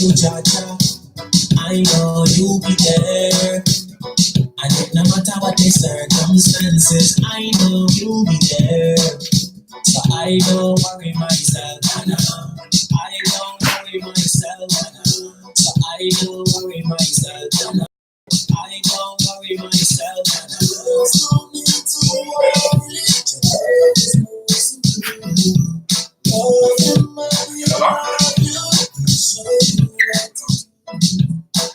you, Jah Jah, I know you'll be there. And it no matter what the circumstances, I know you'll be there. So I don't worry myself, nah, nah. I don't worry myself, nah, nah. So I don't worry myself, nah, nah. I don't worry myself, nah, nah. There's no need to worry. Love is mercy. Love and money, love you. Show you what to do.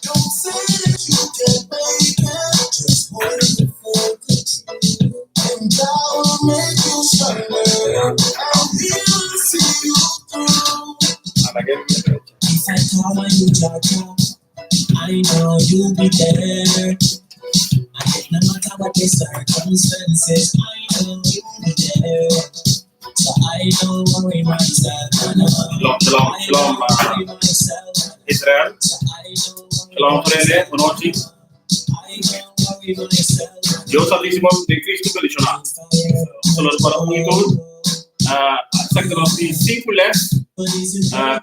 Don't say that you can't make it. Just hold the faith and true. And God will make you stronger. And He will see you through. If I call on you, Jah Jah, I know you'll be there. And it no matter what the circumstances, I know you'll be there. So I don't worry myself. No, no. Shalom, shalom, I shalom, don't worry myself. Israel. So I don't worry Shalom, myself. vrienden. Bon nochi. I don't worry myself. Dios Santísimo den Cristo bendishoná. Saludo pa un i tur. Esaki ta nos di sinku les.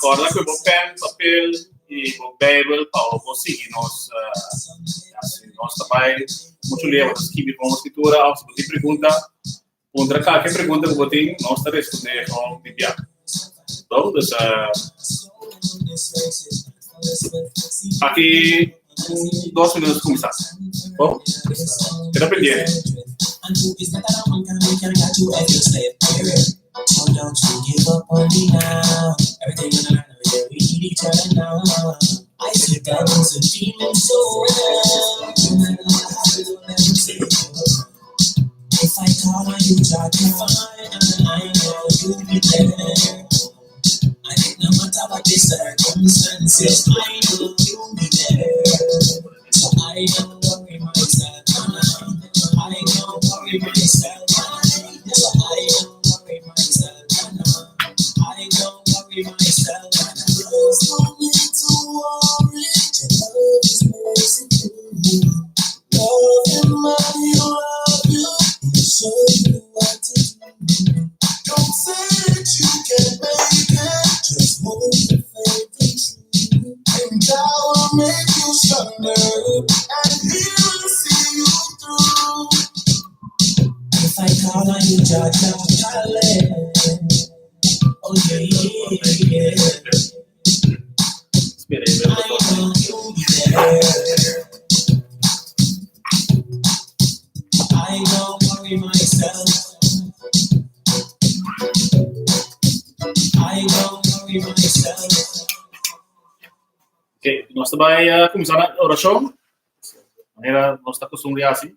Kòrda ku bo pèn, papel i bo Beibel pa bo sigui nos. Si nos ta bai muchu leu, bo ta skibi bon skritura òf si bo tin pregunta, puntra kalke pregunta ku bo tin, nos ta respondé gewoon di bia. Bon, dus aki un dos minuut nos kuminsá. Bon, dus keda pendiente. Ok, nos ta bai kuminsá na orashon, manera nos ta kustumbre hasi.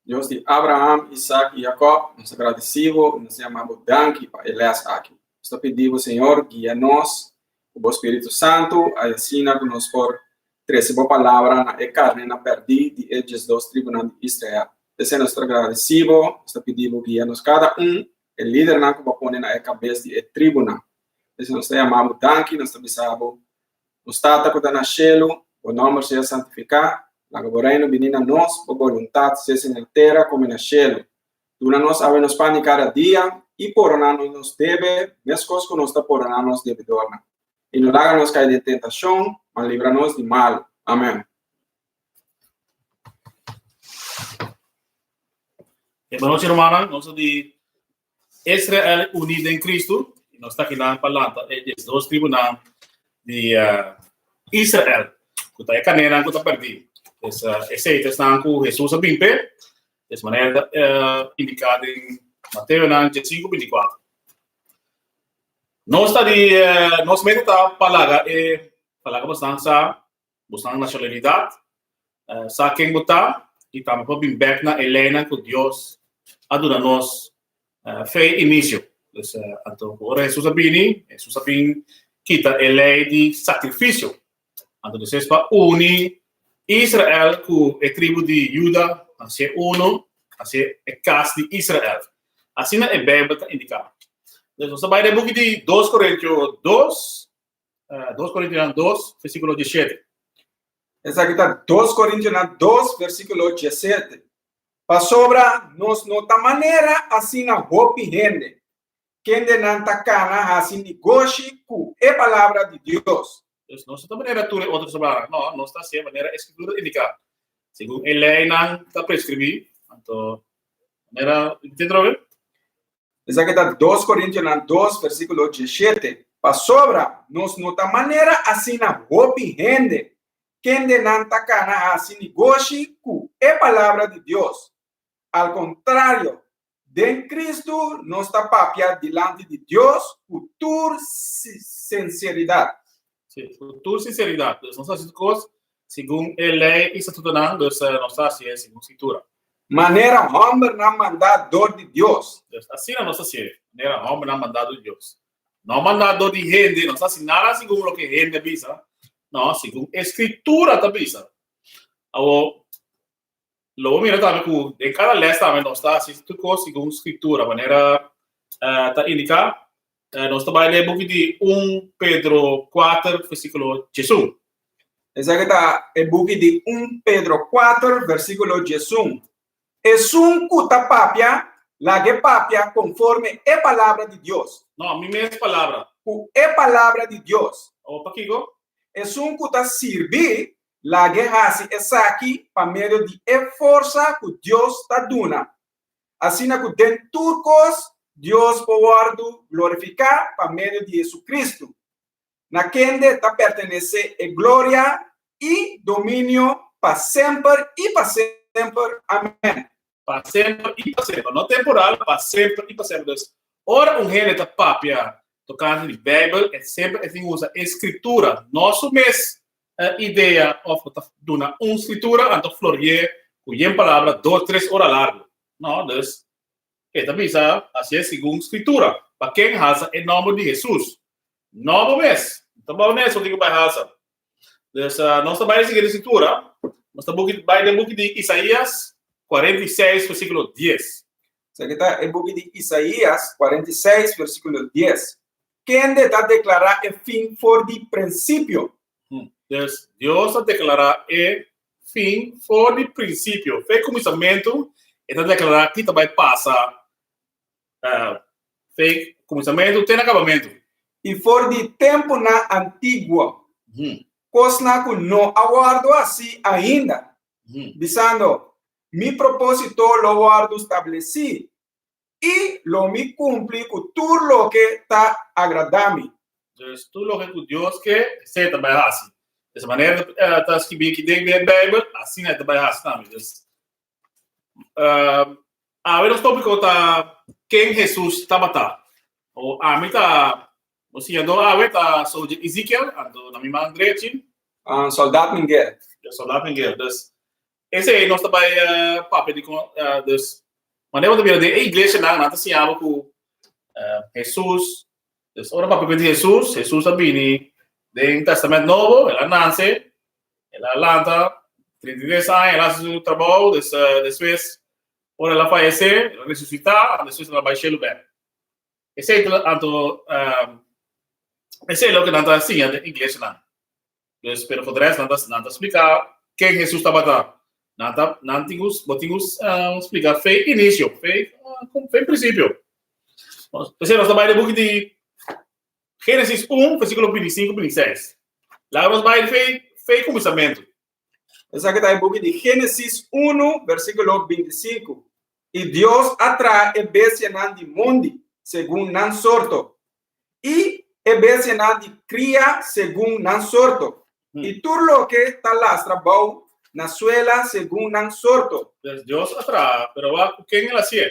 Dios di Abraham, Isaac i Jacob, nos ta gradisí bo i nos ta yama bo danki pa e lès aki. Nos ta pidi bo, Señor, guia nos ku bo Spiritu Santu, asina ku nos por trese bo palabra na e karnénan pèrdí di e diesdos tribunan di Israel. P'esei nos ta gradisí bo, nos ta pidi bo guia nos kada un, e lidernan ku bo a pone na e kabes di e tribunan. P'esei nos ta yama bo danki, nos ta bisa bo, Nos Tata ku ta na shelu, bo nòmber sea santifiká, laga bo Reino bini na nos, bo boluntat sese na tera komo na shelu. Duna nos awe nos pan di kada dia, i poroná nos nos debe, meskos ku nos ta poroná nos debedornan. I no laga nos kai den tentashon, ma libra nos di malu. Amèn. E bon nochi rumannan, nos ta di Israel uní den Cristo i nos ta akinan pa lanta e diesdos tribunan di Israel ku ta e kanenan ku ta pèrdí. Pues esei ta esnan ku Hesus a bin p'e, des manera ta indiká den Mateonan diesinku bintikuater. Nos ta di nos meta ta pa laga e pa laga bosnan sa bosnan nashonalidat, sa ken bo ta i tambe por bin bèk na e leinan ku Dios a duna nos fe inisio. Dus anto ora Hesus a bini, Hesus a bin kita e lei di sakrifisio. Anto despues pa uni Israel ku e tribu di Juda, hasié uno, hasié e kas di Israel. Asina e Beibel ta indiká. Dus nos ta bai den buki di Dos Korintio dos, Dos Korintionan dos, versíkulo diesshete. Esaki ta Dos Korintionan dos, versíkulo diesshete. Pasobra nos no ta manera asina hopi hende, kendenan ta kana hasi negoshi ku e palabra di Dios. Dus nos no ta manera tur e otro sobranan. No, nos ta hasié manera e Skritura ta indiká. Segun e leinan ta preskribí, anto manera, ntende Robin? Esaki ta 2 Korintionan 2, versíkulo 17. Pasobra nos no ta manera asina hopi hende, kendenan ta kana hasi negoshi ku e palabra di Dios. Al kontrario, den Kristu nos ta papia dilanti di Dios ku tur sinseridat. Sí, ku tur sinseridat. Dus nos ta hasi tur kos segun e lei i statutonan, dus nos ta hasié segun Skritura. Manera hòmbernan mandá dor di Dios. Dus asina nos ta hasié, manera hòmbernan mandá dor di Dios. No mandá dor di hende, nos ta hasi nada segun loke hende a bisa, no, segun e Skritura ta bisa. Awor, Lo bo mira tambe ku den kada lès tambe nos ta hasi tur kos segun Skritura, manera ta indiká. Nos ta bai den e buki di 1 Pedro 4, versíkulo 11. Esaki ta e buki di 1 Pedro 4, versíkulo 11. Esun ku ta papia, lag'é papia konforme e palabra di Dios. No, mi mes palabra. Ku e palabra di Dios. Awor pakiko? Esun ku ta sirbi, Lag'é hasi esaki pa medio di e forsa ku Dios ta duna, asina ku den tur kos Dios por wòrdu glorifiká pa medio di Hesukristu, na kende ta pertenesé e gloria i dominio pa semper i pa semper. Amèn. Pa semper i pa semper, no temporal, pa semper i pa semper. Dus, ora un hende ta papia tokante di Beibel, e semper e tin usa e Skritura, no su mes idea of bo ta duna un scritura anto florié cu yen palabra dos tres ora largo. No, dus e ta bisa hacié segun scritura. Pa ken halsa e nomber di Jesus? No bo mes. Ta bo mes bo tin cu bai halsa. Dus nos ta bai sigui e scritura. Nos ta buki bai den buki di Isaías 46 versiculo 10. Esaki ta e buki di Isaías 46 versiculo 10. Kende ta deklará e fin for di prinsipio? Dus, Dios ta deklará e fin for di prinsipio. Fe kuminsamentu, e ta deklará ki ta bai pasa fe kuminsamentu te na kabamentu. I for di tempunan antiguo, kosnan ku no a wòrdu hasí ainda, bisando, Mi propósito lo wòrdu stablesí. I lo mi kumpli ku tur loke ta agradá mi. Dus tur loke ku Dios ke, esei e ta bai hasi. Des manera ta skibí aki den den Beibel, asina e ta bai hasi tambe. Dus, awe nos tópiko ta ken Hesus tabata. O ami ta, bo siñadó awe ta Soldier Ezekiel, anto na mi man drechi. Soldat Miguel. Soldat Miguel. Dus, Esei nos ta bai papia di kon, dus manera bo ta mira den e iglesianan nan ta siña bo ku Hesus, dus ora papia di Hesus, Hesus a bini den Testament Nobo, el a nase, el a lanta 33 aña, el a hasi su trabou, dus despues ora el a fayesé, el a resusitá, despues el a bai shelu bèk. Esei ta anto esei loke nan ta siña den iglesianan. Dus, pero for de rest, nan ta, nan ta splika ken Hesus tabata. Nan ta, nan tin ku, bo tin ku splika fe inisio, fe, fe prinsipio. P'esei nos ta bai den buki di Génesis 1, versíkulo 25, 26. Laga nos bai fe, fe kuminsamentu. Esaki ta e buki di Génesis 1, versíkulo 25. I Dios a traha e bestianan di mondi segun nan sorto, i e bestianan di kria segun nan sorto, i tur loke ta lastra bou na suela segun nan sorto. Pues Dios a traha, pero wak ku ken el a hasié?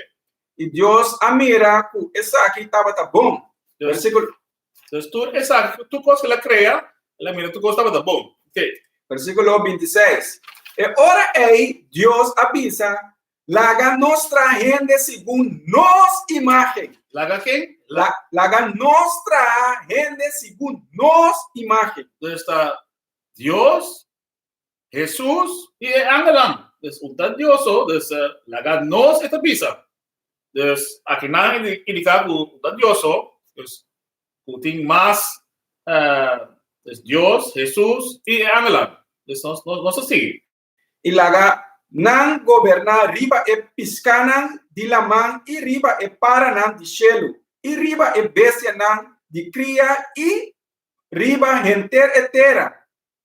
I Dios a mira ku esaki tabata bon. Versíkulo. Pues tur esaki, tur kos ku el a krea, el a mira tur kos tabata bon. Okay. Versíkulo 26. E ora ei Dios a bisa, Laga nos traha hende segun nos imágen. Laga ken? La, laga nos traha hende segun nos imágen. Dus ta Dios, Hesus i e angelnan. Dus un ta Dios so, dus laga nos e ta bisa. Dus akinan e indiká ku un ta Dios so, dus ku tin mas dus Dios, Hesus i e angelnan. Dus nos nos ta sigui. I laga Nan goberná riba e piskánan di laman i riba e paranan di shelu i riba e bestianan di kria i riba henter e tera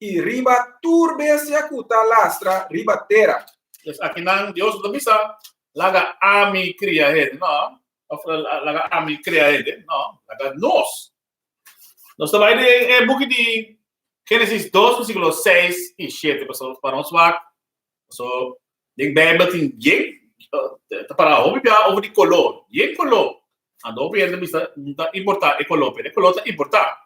i riba tur bestia ku ta lastra riba tera. Pues akinan Dios no ta bisa, Laga ami kria hende, no, òf laga ami krea hende, no, laga nos. Nos ta bai den e buki di Génesis 2, versíkulo 6 i 7, pasobra pa nos wak, pasobra den Bijbel tin yen, ta para hopi bia over di koló, yen koló. Anto hopi hende bisa no ta importá e koló, pero e koló ta importá.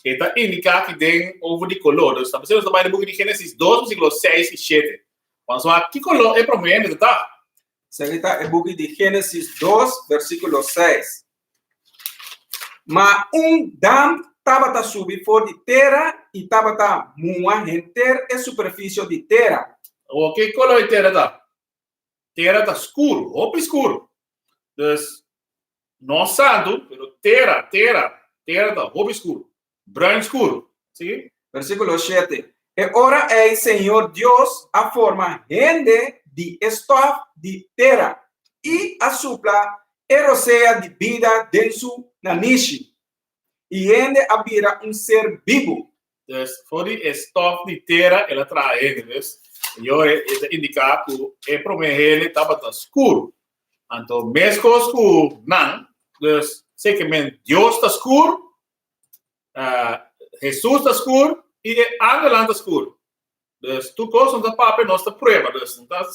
E ta indiká ki den over di koló. Dus ta nos ta bai den buki di Génesis 2, versíkulo 6 i 7. Pa nos wak ki koló e promé hende ta ta. Esaki ta e buki di Génesis 2, versíkulo 6. Ma un damp tabata subi for di tera i tabata muha henter e superfisio di tera. Awor, ki koló e tera ta? Tera ta skur, hopi skur. Dus, no santu, pero tera, tera, tera ta hopi skur, bruin skur. Sigui. Versíkulo shete, E ora ei Señor Dios a forma hende di e stòf di tera i a supla e rosea di bida den su nanishi, i hende a bira un ser bibu. Dus, for di e stòf di tera el a traha hende. Dus, Señor e ta indiká ku e promé hende tabata skur. Anto, meskos ku nan, dus, sekermente Dios ta skur, Hesus ta skur i e angelnan ta skur. Dus tur kos nos ta papia nos ta prueba. Dus no ta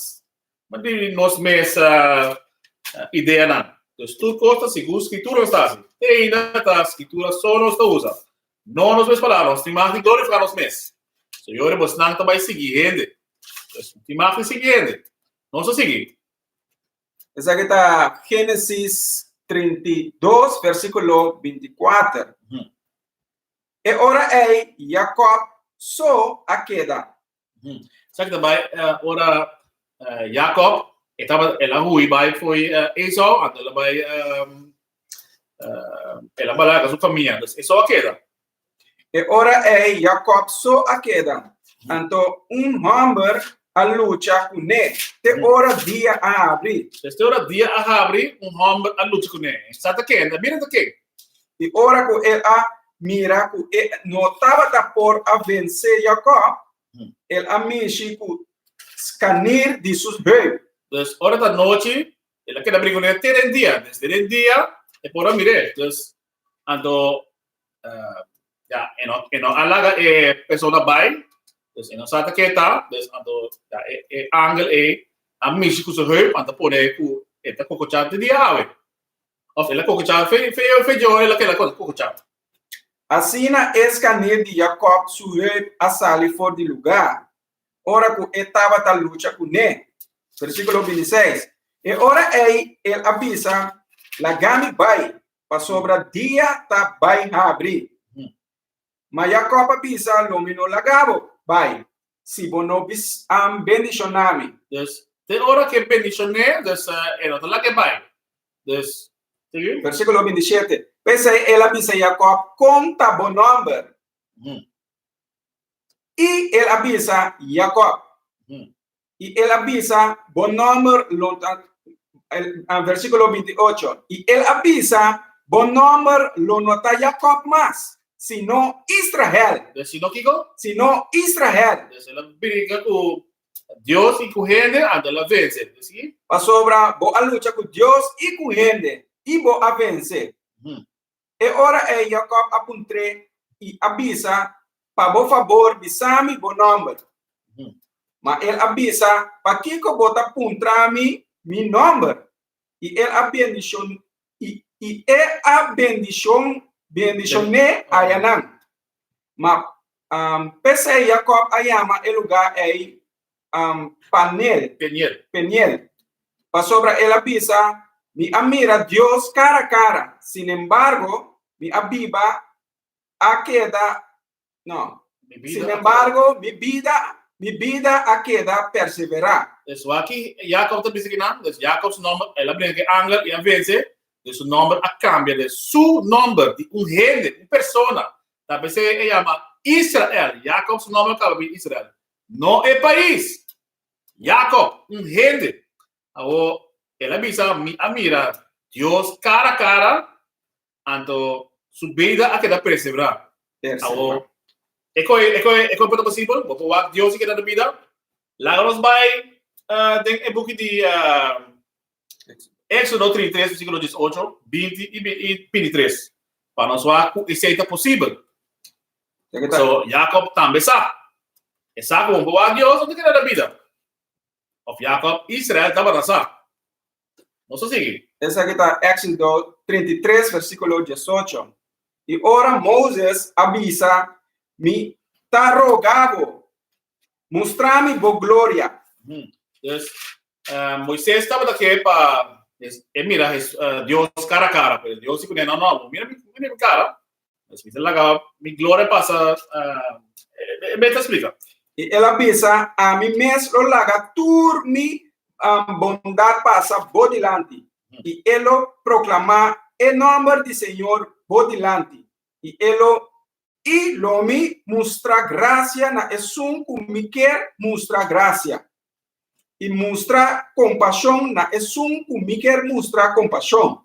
di nos mes ideanan. Dus tur kos ta segun Skritura nos ta hasi. Te ainda ta Skritura so nos ta usa. No nos mes palabra. Nos tin mag di glorifiká nos mes. Señor, bosnan ta bai sigui hende. Dus tin mag di sigui hende. Nos ta sigui. Esaki ta Génesis 32, versíkulo 24. E ora ei Jakòb so a keda. Esaki ta bai ora Jakòb e tabata el a hui bai fo'i Esau, anto el a bai el a balaga su famia, dus Esau a keda. E ora ei Jakòb so a keda. Anto un hòmber a lucha kuné te ora dia a habri. Te ora dia a habri, un hòmber a lucha kuné. Sa ta ken? A mira ta ken? I ora ku el a mira ku e no tabata por a vense Jakòb, el a mishi ku skanir di su heup. Dus ora ta nochi, el a keda bringa kuné te den dia. Desde den dia e por a mir'é. Dus anto ya, e no, e no a laga e persona bai, dus e no sa ta ke ta, dus anto ya, e, e angel ei a mishi ku su heup, anto pone ku e ta kokochá te dia awe. Of el a kokochá fe, fe, fe dje ora el a keda kokochá. Asina e skanir di Jakòb su heup a sali for di lugá, ora ku e tabata lucha kuné. Versíkulo 26. E ora ei el a bisa, Laga mi bai, pasobra dia ta bai habri. Ma Jakòb a bisa, Lo mi no laga bo bai, si bo no bendishoná mi. Dus, te ora ku e bendishon'é, dus e no ta lag'é bai. Dus, sigui. Versíkulo 27, P'esei el a bisa Jakòb, Kon ta bo nòmber? I el a bisa Jakòb, I el a bisa, Bo nòmber lo ta, versíkulo 28, I el a bisa, Bo nòmber lo no ta Jakòb mas, sino Israel. Dus sino kiko? Sino Israel. Dus el a bringa ku Dios i ku hende, anto el a vense. Dus ki? Pasobra bo a lucha ku Dios i ku hende, i bo a vense. E ora ei Jakòb a puntr'é i a bisa, Pa bo fabor, bisa mi bo nòmber. Ma el a bisa, Pakiko bo ta puntra mi mi nòmber? I el a bendishon i i e a bendishon bendishon'é ayanan. Ma p'esei Jakòb a yama e lugá ei Panel, Peniel. Peniel, pasobra el a bisa, Mi a mira Dios kara kara, sinembargo, mi a biba a keda, no, Mi bida a sinembargo, mi bida, mi bida a keda perseverá. Dus wak-i Jacob ta bisa kinan, dus Jacob su nomber, el a bringa ku e angel i a vense, dus su nomber a kambia, dus su nomber di un hende, un persona, ta p'esei e yama Israel, Jacob su nomber a kaba bin Israel, no e pais. Jacob, un hende. Awo, el a bisa, mi a mira Dios cara a cara, anto su bida a keda preservá. Awo, e koe, e koe, e koe por ta posibel? Bo por wak Dios i keda na bida? Laga nos bai uh, den e buki di uh, Éxodo 33, versículo 18, 20 i 23. Pa nos wak ku esei ta posibel. So, Jacob tambe sa. E sa ku bo por wak Dios, no ta keda na bida. Of Jacob, Israel tabata sa. Nos ta sigui. Esaki ta Éxodo 33, versíkulo 18. I ora Moses a bisa, Mi ta roga bo, mustra mi bo gloria. Dus, Moises tabata ke pa e mira Dios kara kara, pero Dios di kuné, No, no, bo mira mi kara, Dus mi ta laga mi gloria pasa. E ta splika. I el a bisa, Ami mes lo laga tur mi bondat pasa bo dilanti, i e lo proklamá e nòmber di señor bo dilanti, i e lo i lo mi mustra grasia na esun ku mi kier mustra grasia, i mustra kompashon na esun ku mi kier mustra kompashon.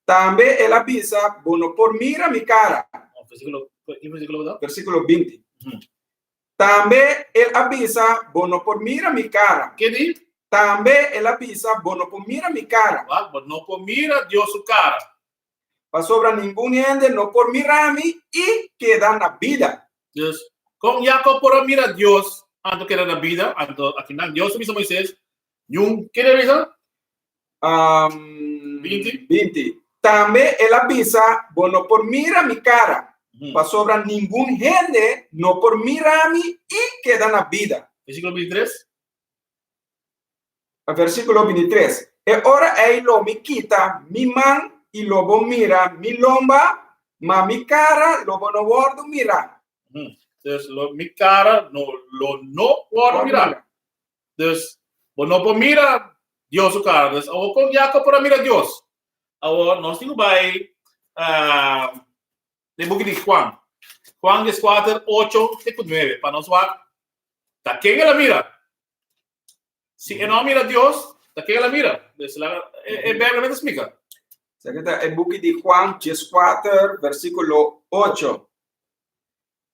Tambe el a bisa, Bo no por mira mi kara. Versíkulo, ki versíkulo ta? Versíkulo 20. Tambe el a bisa, Bo no por mira mi kara. Ke di? Tambe el a bisa, Bo no por mira mi kara. Wak, bo no por mira Dios su kara. Pasobra ningun hende no por mira mi i keda na bida. Dus, kon Jakob por a mira Dios anto keda na bida? Anto akinan Dios a bisa Moises, Niun, ke el a bisa? Um, 20. 20. Tambe el a bisa, Bo no por mira mi kara, pasobra ningun hende no por mira mi i keda na bida. Versíkulo 23. Versíkulo 23. E ora ei lo mi kita mi man i lo bo mira mi lomba, ma mi kara lo bo no wòrdu mirá. Dus lo mi kara no lo no wòrdu mirá. Dus bo no por mira Dios su kara. Dus awor kon Jacob por a mira Dios? Awor nos tin ku bai den buki di Juan. Juan 14, 8 te ku 9 pa nos wak ta ken el a mira. Si e no a mira Dios, ta ken el a mira? Dus e Bijbel ta splika. Esaki ta e buki di Juan 14, versíkulo 8.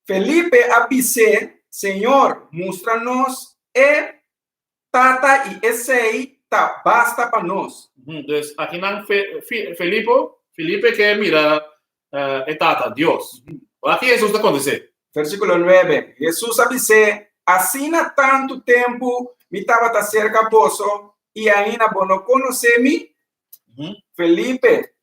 Felipe a bis'é, Señor, mustra nos e Tata i esei ta basta pa nos. Dus akinan Felipo, Felipe ke mira e Tata, Dios. Wak ki Hesus ta kontest'é. Versíkulo 9, Hesus a bis'é, Asina tantu tempu mi tabata serka boso i ainda bo no konosé mi? Felipe,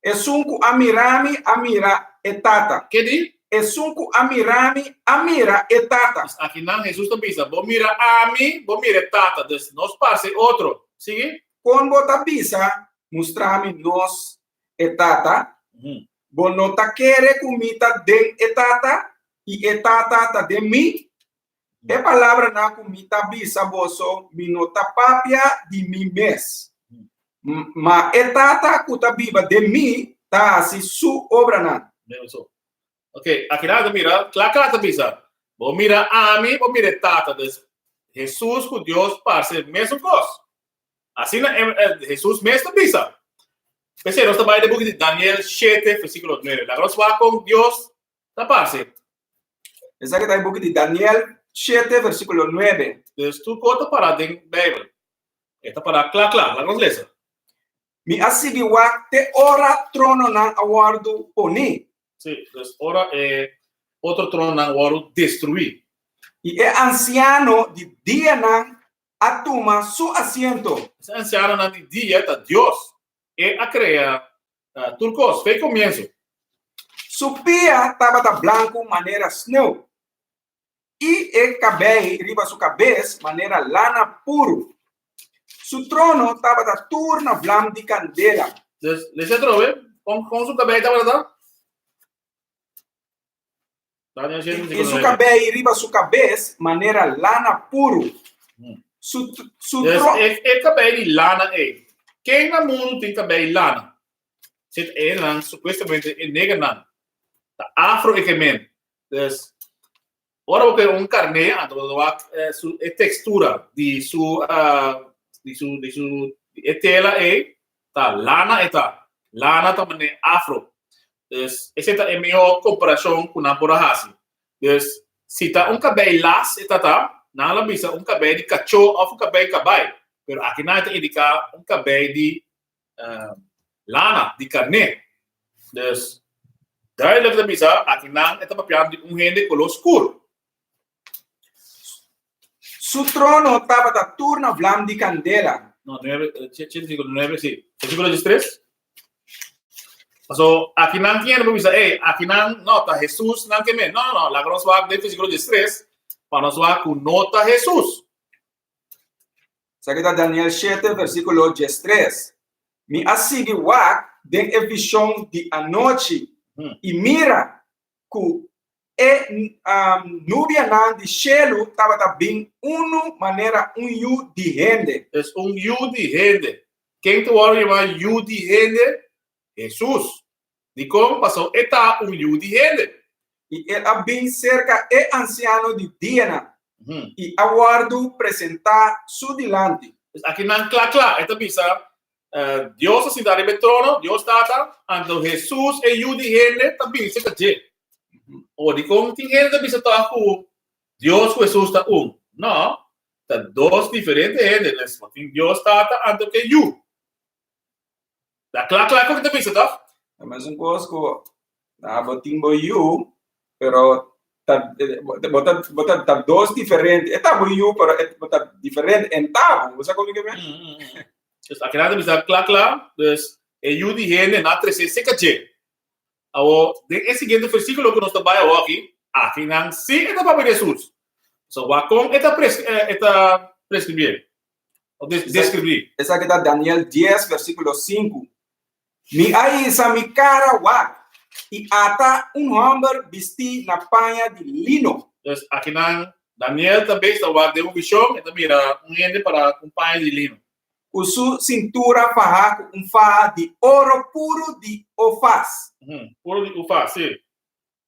Esun ku a mira mi a mira e Tata. Ke di? Esun ku a mira mi a mira e Tata. Dus akinan Hesus ta bisa, Bo mira ami, bo mira e Tata. Dus nos parse otro. Sigui. Kon bo ta bisa, Mustra mi nos e Tata? Bo no ta kere ku mi ta den e Tata i e Tata ta den mi? E palabranan ku mi ta bisa boso, mi no ta papia di mi mes, ma e Tata ku ta biba den mi ta hasi su obranan. Ok, akinan ta mira, kla kla ta bisa, Bo mira ami, bo mira e Tata. Dus, Hesus ku Dios parse mesun kos. Asina Hesus mes ta bisa. P'esei nos ta bai den buki di Daniel shete, versíkulo nuebe. Laga nos wak kon Dios ta parse. Esaki ta e buki di Daniel 7, versíkulo 9. Dus tur kos ta pará den Beibel. E ta pará kla kla. Laga nos lesa. Mi a sigui wak te ora trononan a wòrdu poní. Sí, dus ora e otro trononan wòrdu destruí. I e ansiano di dianan a tuma su asiento. Ese ansianonan di dia ta Dios. E a krea Tur kos, fe komienso. Su pia tabata blanku manera sneu, i e kabei riba su kabes manera lana puru. Su trono tabata tur na vlam di kandela. Dus, lesa atrobe, kon, kon su kabei tabata ta? Daniel 7, I versíkulo su 9. kabei riba su kabes manera lana puru. Su, su Dus tro- e, e kabei di lana ei. Ken na mundu tin kabei lana? Zit e nan, supuestamente e negernan. Ta afro e kemen. Dus, Ora bo kere un karné, anto bo ta wak su e tekstura di su di su di su e tela ei ta lana e ta. Lana ta manera afro. Dus esei ta e mihó komparashon ku nan por a hasi. Dus si ta un kabei las e ta ta, nan lo bisa un kabei di kachó òf un kabei kabai. Pero aki nan e ta indiká un kabei di lana, di karné. Dus duidelijk ta bisa aki nan e ta papiando di un hende koló skur. Su trono tabata tur na vlam di kandela. No, nuebe, versíkulo nuebe, sí. Versíkulo diestres. Paso, aki nan tin hende por bisa, ey, aki nan no ta Hesus nan ke men. No, no, no, laga nos wak den versíkulo diestres pa nos wak ku no ta Hesus. Esaki ta Daniel shete, versíkulo diestres. Mi a sigui wak den e vishon di anochi, i mira, ku e nubianan di shelu tabata bin unu manera un yu di hende. Es un yu di hende. Ken ta wòrdu yamá yu di hende? Hesus. Dikon? Pasobra e ta un yu di hende. I el a bin serka e ansiano di dianan i a wòrdu presentá su dilanti. Pues akinan kla kla e ta bisa, Dios ta sinta riba e trono, Dios Tata, anto Hesus e Yu di hende ta bini serka dje. O dikon tin hende ta bisa tòg ku Dios ku Hesus ta un? No, ta dos diferente hende. Pues bo tin Dios Tata anto ku e Yu. Ta kla kla ku ta bisa tòg? Ta mesun kos ku bo tin bo yu, pero ta bo ta bo ta ta dos diferente. E ta bo yu, pero e bo ta diferente en ta bo. Bo sa kon mi ke men? Dus akinan ta bisa kla kla, dus e yu di hende na trese seka dje. Awor, den e siguiente versíkulo ku nos ta bai awor aki, akinan sí e ta papia di Hesus. So wak kon e ta pres e ta preskribí. O deskribí. Esaki ta Daniel dies, versíkulo sinku. Mi a hisa mi kara wak, i ata un hòmber bistí na paña di lino. Dus akinan Daniel ta bes ta wak den un vishon, e ta mira un hende pará ku un paña di lino. Ku su sintura fahá ku un faha di oro puru di Ofaz. Puru di Ufaz, sí.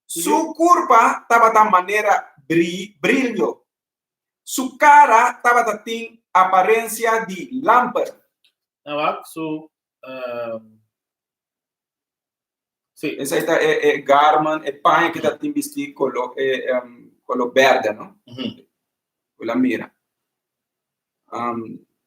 Su kurpa tabata manera brillo. Su kara tabata tin aparensia di lamper. Na wak su Sí. Esei ta e e garment, e paña ke ta tin bistí kolo e kolo bèrdè, no? Bo la mira.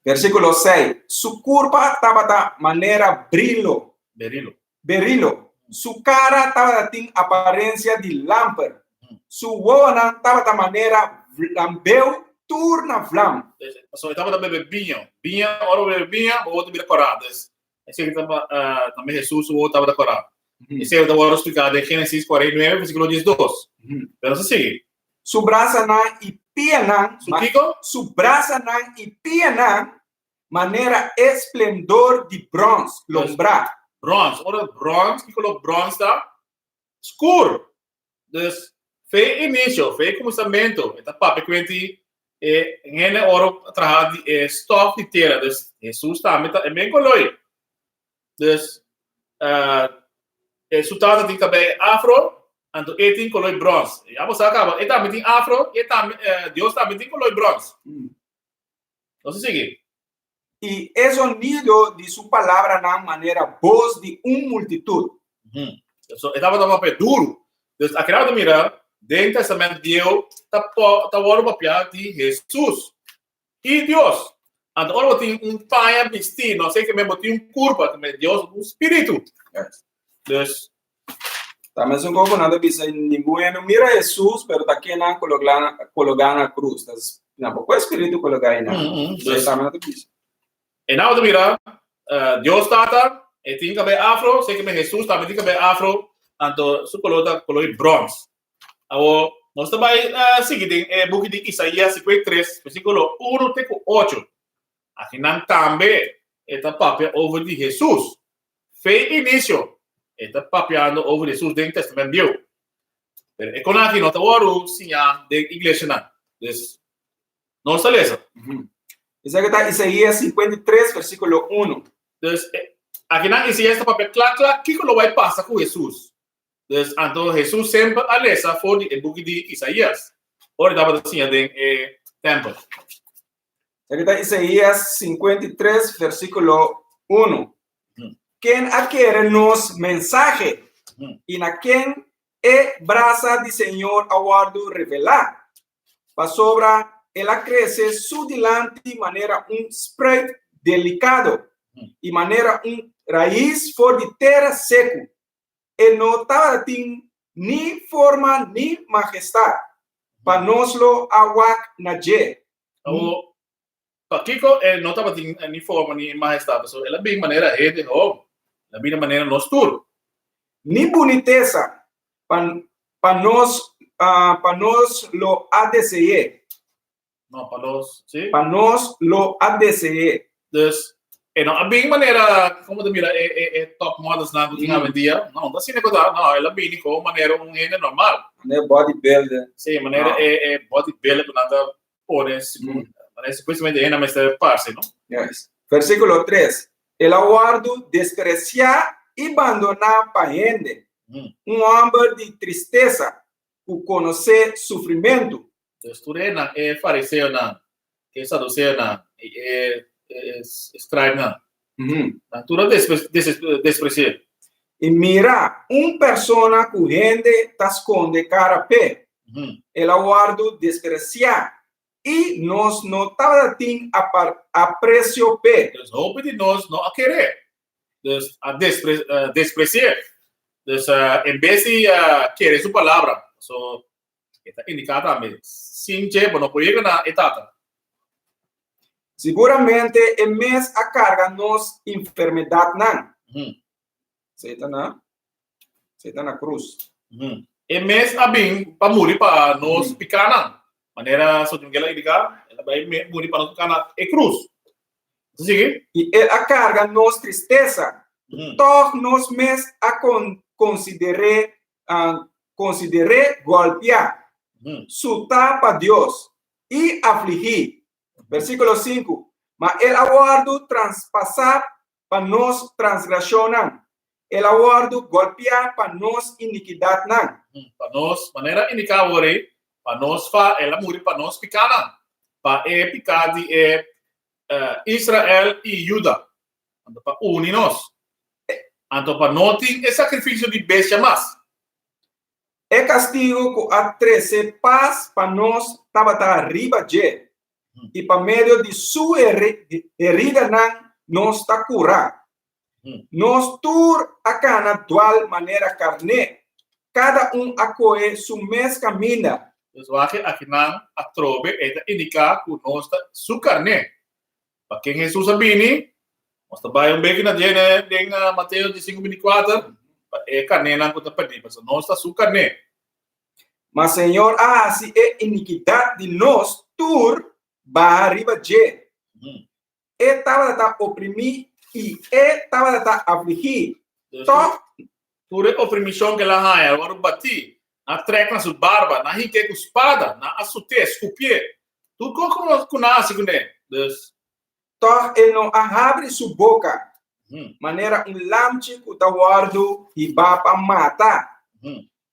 Versíkulo seis, Su kurpa tabata manera brilo. Berilo. Berilo. Su kara tabata tin aparensia di lamper. Su wowonan tabata manera vlambeu tur na vlam. Pasobra e tabata bebe biña. Biña, ora bo bebe biña, bo wowo ta bira kòrá. Entonces, esei ta tambe Hesus su wowo tabata kòrá. Esei ta wòrdu spliká den Génesis 49, versíkulo 12. Pero nos ta sigui. Su brasanan i pianan. Su kiko? Su brasanan i pianan Manera e splendor di brons lombrá. Brons, ora brons, ki kolor brons ta? Skur. Dus, fe inisio, fe kuminsamentu, e ta papia kuenti e hende oro a traha di e stof di tera. Dus, Hesus tambe ta e men koloi. Dus, e su tata tin kabei afro, anto e tin koloi brons. Ya bo sa kaba, e tambe tin afro, e tambe, Dios tambe tin koloi brons. Nos a sigui. I e zonido di su palabranan manera bos di un multitut. So, e tabata papia duru. Dus aki nan ta mira den Testament Bieu ta ta wòrdu papiá di Hesus i Dios. Anto ora bo tin un paña bistí, no sé ke men bo tin un kurpa, ke men Dios un spiritu. Yes. Dus Ta mesun kos ku nan ta bisa ningun hende no mira Hesus, pero ta kennan kologá na krus. Ta nan por ku e spiritu kologá einan. Dus tambe nan ta bisa. E nan ta mira Dios Tata, e tin kabei afro, seke men Hesus tambe tin kabei afro, anto su koló ta koló di bròns. Awor, nos ta bai sigui den e buki di Isaías 53, versíkulo 1 te ku 8. Akinan tambe e ta papia over di Hesus. Fe inicio e ta papiando over Hesus den Testament Bieu. Pero e kon aki no ta wòrdu siñá den iglesianan. Dus, nos ta lesa. Esaki ta Isaías 53 versíkulo 1. Dus, akinan Isaías ta papia kla kla kiko lo bai pasa ku Hesus. Dus, anto Hesus semper a lesa for di e buki di Isaías. Ora e tabata siña den e tèmpel. Esaki ta Isaías 53, versíkulo 1. Ken a kere nos mensahe i na ken e brasa di Señor a wòrdu revelá? Pasobra el a krese su dilanti manera un spruit delikado i manera un rais for di tera seku. E no tabatin ni forma ni majestat pa nos lo a wak na dje. Awor, pakiko e no tabatin ni forma ni majestat? Pasobra el a bin manera hende hom, el a bin manera nos tur. Ni bunitesa pa pa nos pa nos lo a dese'é. No, pa nos, sí. Pa nos lo a dese'é. Dus, e no a bin manera, como ta mira e, e, e top models nan ku tin awendia. No, no ta asina ku ta. No, el a bini komo manera un hende normal. Manera bodybuilder. Sí, manera e, e bodybuilder ku nan ta pone, segun, manera supuestamente hende mester parse, no? Yes. Versíkulo 3. El a wòrdu despresiá i bandoná pa hende, un hòmber di tristesa ku konosé sufrimentu. Dus tur e nan, e fariseonan, e saduseonan i e scribenan, nan tur a despresi'é. I mira, un persona ku hende ta skonde kara p'e. El a wòrdu despresiá i nos no tabatin apresio p'e. Dus hopi di nos no a ker'é, dus a despresi'é. Dus en bes di kere su palabra, so e ta indiká tambe, sin dje bo no por yega na e Tata. Siguramente e mes a karga nos enfermedatnan. Esei ta na, esei ta na krus. E mes a bin pa muri pa nos pikánan. Manera Soto Miguel a indiká, el a bai muri pa nos piká na e krus. Ta sigui? I el a karga nos tristesa. Tòg nos mes a konsider'é konsider'é gòlpiá, sutá pa Dios i afligí. Versíkulo 5, Ma el a wòrdu traspasá pa nos transgreshonnan, el a wòrdu gòlpiá pa nos inikidatnan. Pa nos, manera indiká awor ei, pa nos fa, el a muri pa nos pikánan, pa e piká di e Israel i Juda. Anto pa uni nos. Anto pa no tin e sakrifisio di bestia mas. E kastigu ku a trese pas pa nos tabata riba dje, i pa medio di su heridanan nos ta kurá. Nos tur a kana dual manera karné, kada un a kohe su mes kaminda. Dus wak akinan atrobe e ta indiká ku nos ta su karné. Pa ken Hesus a bini? Nos ta bai un beki na dje den Mateo 15, 24, pa e karnénan ku ta perdí, pasobra nos ta su karné. Ma Señor a hasi e inikidat di nos tur baha riba dje. E tabata oprimí i e tabata afligí, tòg. Tur e oprimishon ku el a haña, el wòrdu batí, nan a trèk na su barba, nan a hink'é ku spada, nan a sut'é, skupié, tur kos ku nan a hasi kuné. Dus. Tòg e no a habri su boka, manera un lamchi ku ta wòrdu hibá pa mata.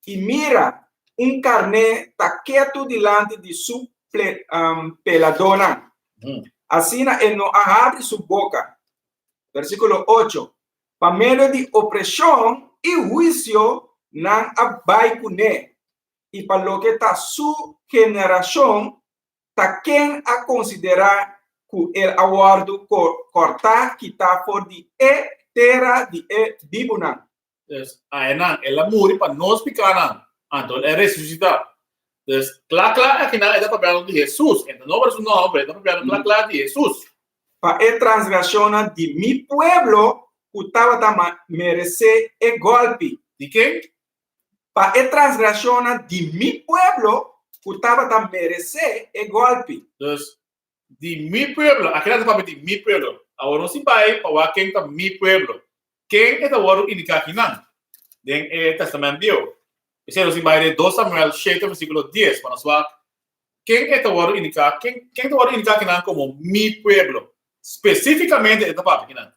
I mira, un karné ta ketu dilanti di su peladónan. Asina e no a habri su boka. Versíkulo 8, Pa medio di opreshon i huisio nan a bai kuné, i pa loke ta su generashon, ta ken a konsiderá ku el a wòrdu kòrtá kitá for di e tera di e bibunan? Dus, aenan, el a muri pa nos pikánan, anto el a resusitá. Dus, kla kla akinan e ta papiando di Hesus, e ta nombra su nòmber, e ta papiando kla kla di Hesus. Pa e transgreshonnan di mi pueblo ku tabata meresé e gòlpi. Di ken? Pa e transgreshonnan di mi pueblo ku tabata meresé e gòlpi. Dus, di mi pueblo, akinan ta papia di mi pueblo. Awor nos tin bai pa wak ken ta mi pueblo. Ken e ta wòrdu indiká akinan den e Tèstamènt Bieu? P'esei nos tin bai den 2 Samuel 7 versíkulo 10 pa nos wak ken e ta wòrdu indiká, ken ken ta wòrdu indiká akinan komo mi pueblo. Spesífikamente e ta papia akinan.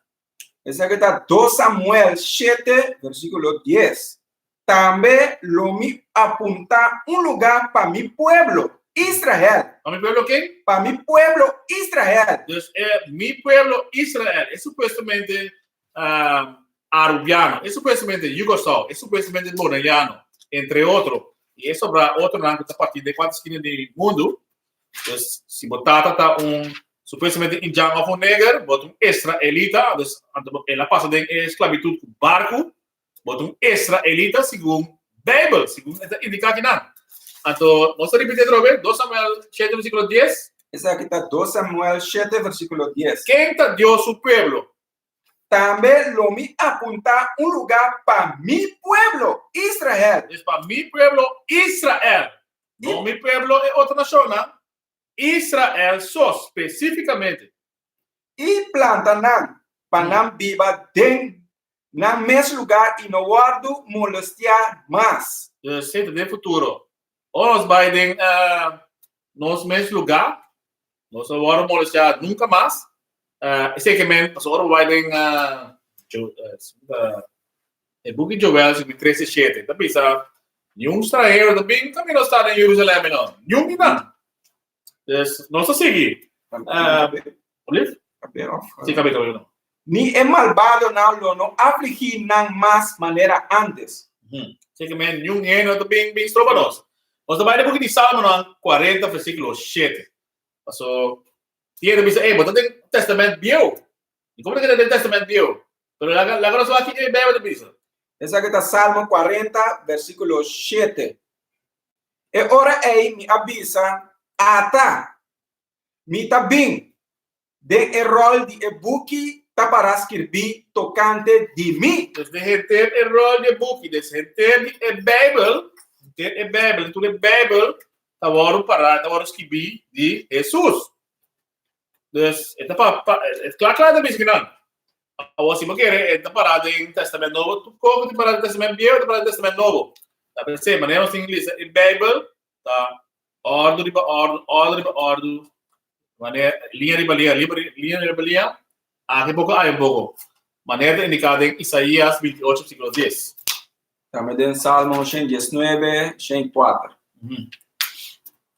Esaki ta 2 Samuel 7 versíkulo 10. Tambe lo mi apuntá un lugá pa mi pueblo. Israel. Pa mi pueblo ken? Pa mi pueblo Israel. Dus e mi pueblo Israel e supuestamente Arubiano, e supuestamente Yugoslau, e supuestamente Bonaiano, entre otro. I e sobra otronan ku ta partí den kuantu skina di mundu. Dus si bo tata ta un supuestamente indjan òf un neger, bo ta un israelita, dus anto el a pasa den e sklabitut ku barku, Bo ta un israelita segun Bijbel, segun e ta indiká akinan. Anto, nos ta ripití atrobe, 2 Samuel 7 versíkulo 10. Esaki ta 2 Samuel 7 versíkulo 10. Ken ta Dios su pueblo? Tambe lo mi apuntá un lugá pa mi pueblo Israel. Dus pa mi pueblo Israel, no mi pueblo e otro nashonnan, Israel so spesífikamente. I planta nan, pa nan biba den nan mes lugá i no wòrdu molestiá mas. Dus sinti den futuro, ora nos bai den nos mes lugá, nos no wòrdu molestiá nunka mas. Esei ke men, pasobra ora bo bai den e buki Joel, si mi tres i shete, ta bisa, Niun stranhero ta bin kaminda nos ta den Jerusalèm no, niun di nan. Dus nos ta sigui. Alsjeblieft? Sí, kabé, kabé, no. Ni e malbadonan lo no afligí nan mas manera ántes. Así ke men, niun hende no ta bin bin stroba nos. Nos ta bai den buki di Salmonan 40 versíkulo 7. Paso, tin hende bisa, ey, bo ta den Tèstamènt Bieu. I komo ta keda den Tèstamènt Bieu? Pero laga, laga nos wak kiko e Beibel ta bisa. Esaki ta Salmo 40, versíkulo 7. E ora ei mi a bisa, Ata! Mi ta bin! Den e ròl di e buki ta pará skirbí tokante di mi. Dus den henter e ròl di e buki, des henter di e Beibel, henter e Beibel, tur e Beibel ta wòrdu pará, ta wòrdu skibí di Hesus. Dus e ta pa, pa, e kla kla ta bisa kinan. Awor si bo kere e ta pará den Testament Nobo, tur kos ku tin pará den Testament Bieu ta pará den Testament Nobo. Ta pensé, manera nos tin lisa e Beibel ta òrdu riba òrdu, òrdu riba òrdu, manera liña riba liña, liña riba liña, aki poko ahi poko. Manera ta indiká den Isaías 28 versíkulo 10. Tambe den Salmo 119, 104.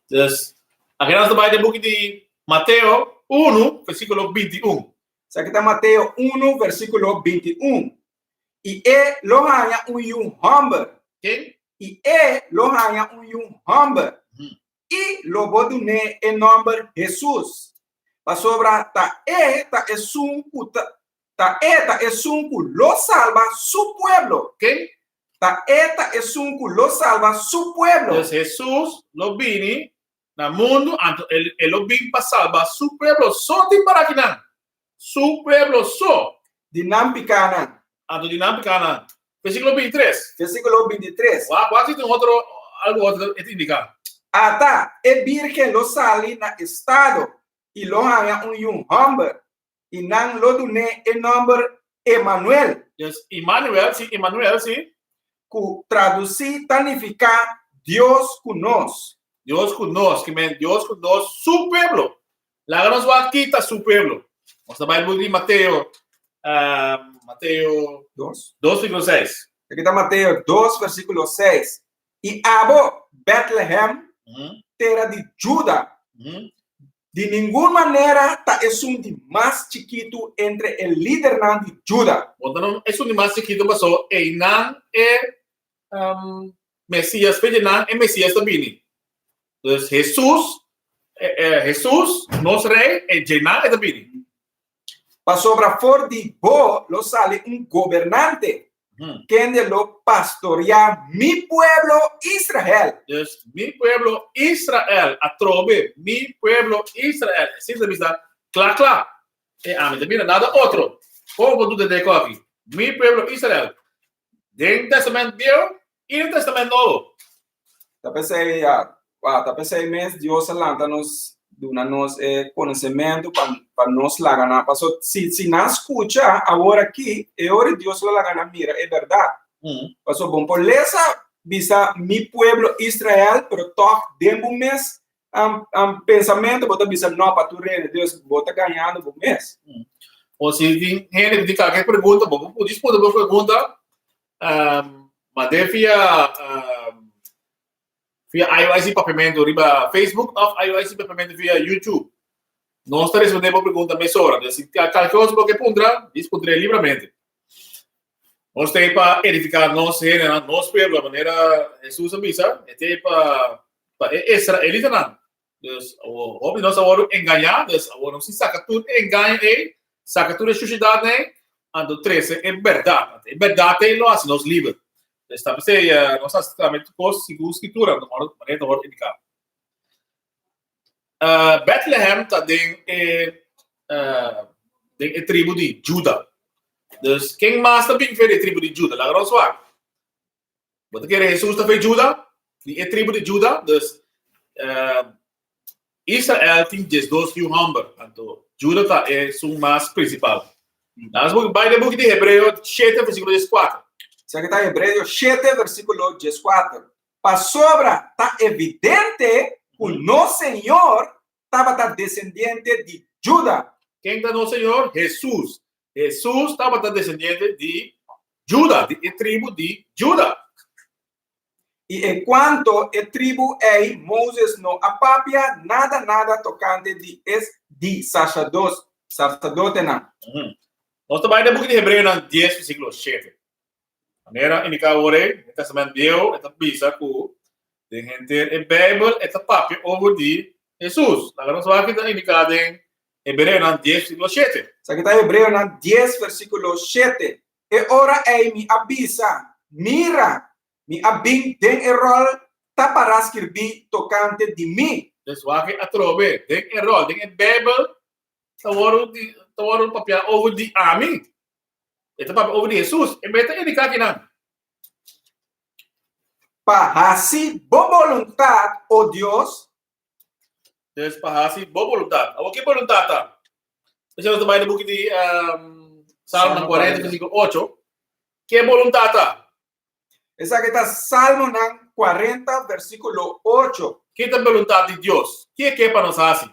Dus, aki nos ta bai den buki di Mateo 1, versíkulo 21. Esaki ta Mateo 1, versíkulo 21. I e lo haña un yu hòmber. Ken? I e lo haña un yu hòmber. I lo bo dun'é e nòmber Hesus, pasobra ta e ta esun ku ta ta e ta esun ku lo salba su pueblo. Ken? Ta e ta esun ku lo salba su pueblo. Dus Hesus lo bini na mundu, anto e lo bin pa salba su pueblo so tin para kinan. Su pueblo so. Di nan pikánan. Anto di nan pikánan. Versíkulo 23. Versíkulo 23. Wak, wak si tin otro, algu otro e ta indiká. Ata, e bírgen lo sali na estado i lo haña un yu hòmber, i nan lo dun'é e nòmber Emanuel. Dus, Immanuel, si, Immanuel, si. Ku tradusí ta nifiká Dios ku nos. Dios ku nos, ki men Dios ku nos, su pueblo. Laga nos wak ki ta su pueblo. Nos ta bai buki di Mateo, Mateo 2. 2 versíkulo 6. Aki ta Mateo 2 versíkulo 6. I abo, Bètlehèm, tera di Juda, di ningun manera ta esun di mas chikitu entre e lidernan di Juda. Bo ta no esun di mas chikitu pasobra einan e Mesias, fe di nan e Mesias ta bini. Dus Hesus, Hesus, nos Rei, e dje nan e ta bini. Pasobra for di bo lo sali un gobernante, kende lo pastoriá mi pueblo Israel. Dus mi pueblo Israel, atrobe, mi pueblo Israel. Esei ta bisa kla kla. E ami ta mira nada otro. Kon bo duda di e kos aki? Mi pueblo Israel. Den Testament Bieu i den Testament Nobo. Ta p'esei, ya, ta p'esei mes Dios a lanta nos, duna nos e konosementu pa, pa nos laga nan, paso si, si nan skucha awor aki, e ora Dios lo laga nan mira e bèrdat. Paso bon por lesa bisa mi pueblo Israel, pero tòg den bo mes pensamentu bo ta bisa no pa tur hende, dus bo ta gañando bo mes. O si tin hende ku tin kalke pregunta, bo por disputa bo pregunta, mand'é via. Via IOIC Papiamento riba Facebook of IOIC Papiamento via YouTube. Nos ta respondé bo pregunta mesora. Dus si kalke kos bo ke puntra, dis puntr'é libramente. Nos ta pa edifiká nos hendenan, nos pueblo, manera Hesus a bisa, e ta pa pa e israelitanan. Dus awor hopi nos a wòrdu engañá, dus awor nos tin saka tur e engaño ei, saka tur e shushidatnan ei, anto trese e bèrdat. Anto e bèrdat ei lo hasi nos liber. Dus ta p'esei nos hasi tambe tur kos segun Skritura, manera ta wòrdu indiká. Bethlehem ta den e den e tribu di Juda. Dus ken mas ta bin fe di e tribu di Juda? Laga nos wak. Bo ta kere Hesus ta fe Juda? Di e tribu di Juda? Dus Israel tin 12 yu hòmber, anto Juda ta esun mas prinsipal. Laga nos bai den buki di Hebreo 7 versíkulo 14. Esaki ta Hebreo 7 versíkulo 14. Pasobra ta evidente ku nos Señor tabata desendiente di Juda. Ken ta nos Señor? Hesus. Hesus tabata desendiente di Juda, di e tribu di Juda. I en kuanto e tribu ei, Moses no a papia nada nada tokante di e di saserdotenan. Nos ta bai den buki di Hebreonan dies versíkulo shete. Manera indiká awor ei, e Testament Bieu e ta bisa ku den henter e Beibel e ta papia over di Hesus. Laga nos wak ta indiká den Hebreonan dies versíkulo shete. Esaki ta Hebreonan dies versíkulo shete. E ora ei mi a bisa, Mira, mi a bin den e ròl ta pará skirbí tokante di mi. Dus wak atrobe den e ròl, den e Beibel ta wòrdu di ta wòrdu papiá over di ami. E ta papia over di Hesus. E meta indiká kinan. Pa hasi bo boluntat, o Dios. Dus pa hasi bo boluntat. Awor ki boluntat ta? Esei nos ta bai den buki di Salmonan 40 versíkulo 8. Ke boluntat ta? Esaki ta Salmonan 40 versíkulo 8. Ki ta boluntat di Dios? Ki e ke pa nos hasi?